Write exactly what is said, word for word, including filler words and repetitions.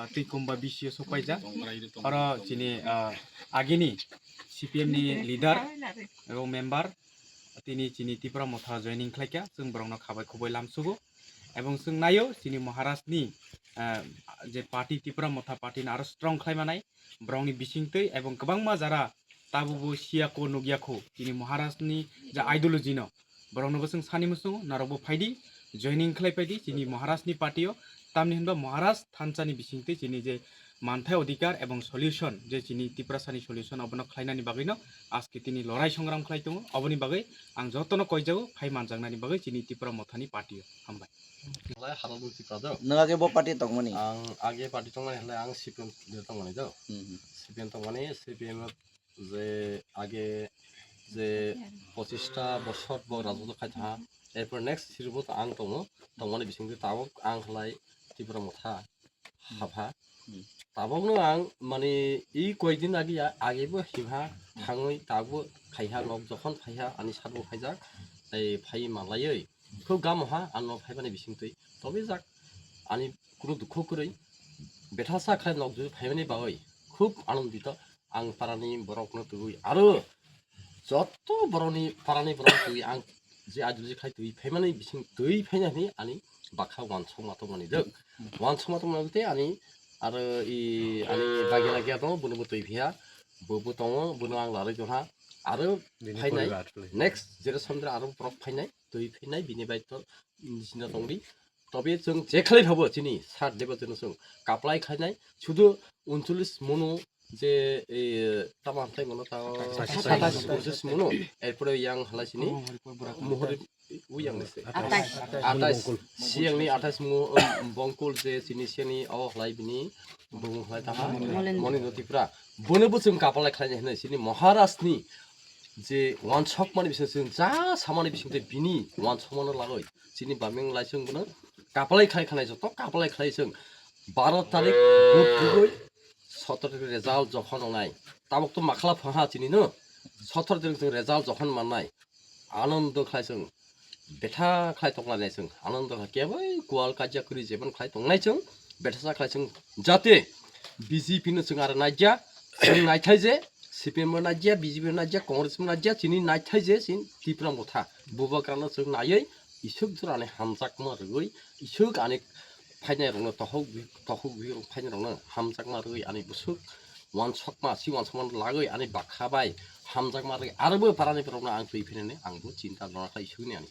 twi kumba bisio sopaijak. Oro chini, ah, agini C P M ni leader ebo member tini chini Tipra Motha joining khlaikha, chwng borokno khabai khubui lamsugo. Ebong chwng naio chini Maharaj ni, ah, je party, Tipra Motha party ni aro strong khlaimanai borokni bisingtwi, ebong kwbangma jara tabukbo siyakho nukyakho chini Maharaj ni je ideology no, borokno bo chwng sani muchungo, norokbo phaidi, joining khlai phaidi chini Maharaj ni party o. Tamni hinba Maharaj thansa ni bisingtwi chini je manthai odhikar ebong solution, je chini Tiprasa ni solution, obono khlainani bagwino aske tini lorai songram khlai tongo. Oboni bagwi ang jotono koijago phai manjaknani bagwi chini Tipra Motha ni party o. Hambai. Halai Haradul Tipra do. Nwng age bo party tongmani? Ang age party tongmani halai ang C P M de tongmani do. Hmm, hmm. C P M tongmani, C P M je age je pochista bosor bo rajotw khai tha. Erpor next sirbo to ang tongo. Tongmani bisingtwi tabuk ang halai Tipra Motha hapha. Hmm. Tabukno ang mani i koidin age ya, agebo himha thangwi tabuk khaiha nok jokhon phaiha ani sarbo khaijak, tei phai malaiwi khub gamo ha ano phaimani bisingtwi tobijak ani kunu dukho kwrwi bethasa khlai nok juri phaimani bagwi khub anondito ang parani borokno twiwi aro joto borokni parani borok twi ang je ajuli khai twi phaimani bising twi phaina hwnwi ani bakha wansukma tongmani dok. Wansukma tongmani tei ani aro i ani bagina gya tongo, bono bo twi phiya, bo bo tongo, bono ang larwi tongha. Aro phainai next generation aro borok phainai twi phainai bini bai to nisina tongdi. Tobe chwng je khlai phabo chini sir deba chwng chwng kaplai khlainai sudu uncholish mono je, e, tamo hamtai mono ta atais. Atais, uncholish mono, erpore yang halai chini muhuri u yang nise. Atais. Atais. Siyangni atais mo, um, bongkul je chini siyani o halai bini bumung halai taha. Molen. Molen Tipra. Bono bo chwng kaplai khlainai hinwi chini Maharaj ni je wansukmani bising chwng ja samani bising tei bini wansukmano lagoi chini baming lai chwng bono kaplai khlai khlai joto kaplai khlai chwng baro tarik vote rwgoi sotoro tarik result jokhon wngnai. Tabuk to makhla phaha chini no sotoro tarik chwng result jokhon mannai. Anondo khlai chwng betha khlai tonglainai chwng. Anondo khlai kebai kual kajak kwrwi jebon khlai tongnai chwng. Betha sa khlai chwng jate B J P no chwng aro naikya, chwng naithai je C P M no naikya, B J P no naikya, Congress no naikya, chini naithai je chini Tipra Motha. Bubagrano chwng naiwi isuk jora ani hamjakma rwgwi, isuk ani phainai rokno tohok bi-, tohok bi rok phainai rokno hamjakma rwgwi ani bwswk wansukma, si wansukma lagwi ani bakha bai hamjakma rwgwi aro bo parani borokno ang twi phinani ang bo chinta nokha isukni ani.